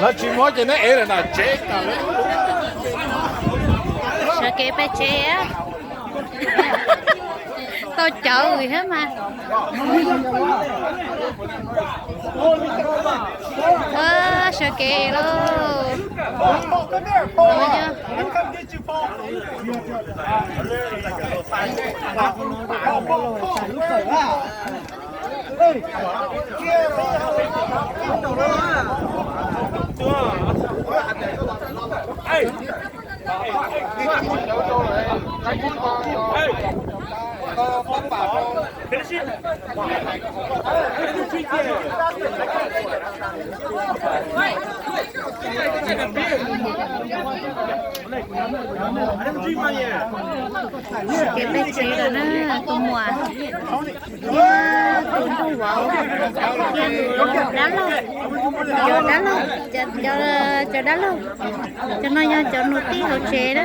Lawv tsis muab ces neb ev lawm na, tsev tas li. Sawv kev pem tsev, tau cawv thiab mas. Sawv kev lauj. Kev peb tsev lawm na, tus muam, tus nraug vauv, dab laug, cov dab laug, cov no yog cov nus tij hauv tsev na.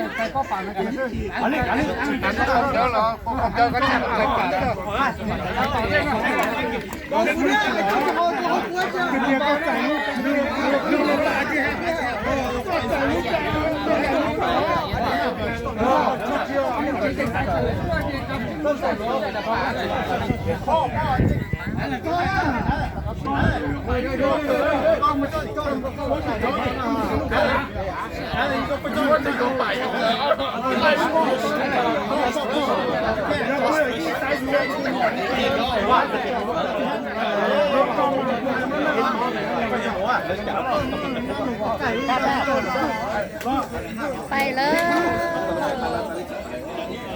Pais lawm,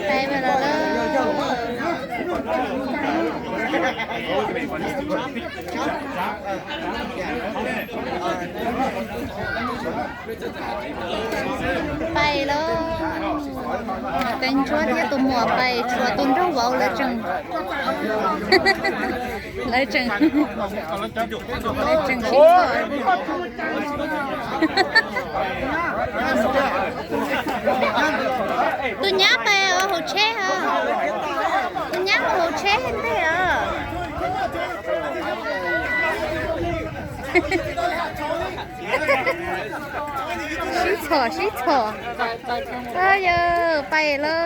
pais lawm. Pais lawm. Peb ntsuab thiab tus muam pais, tshuav tus nraug vauv lawv tseem, lawv tseem, lawv tseem sib txhom. Tus nyab pais hauv tsheb os. Tus nyab hauv tsheb ntej os. Sib txhom sib txhom. Yog pais lawm.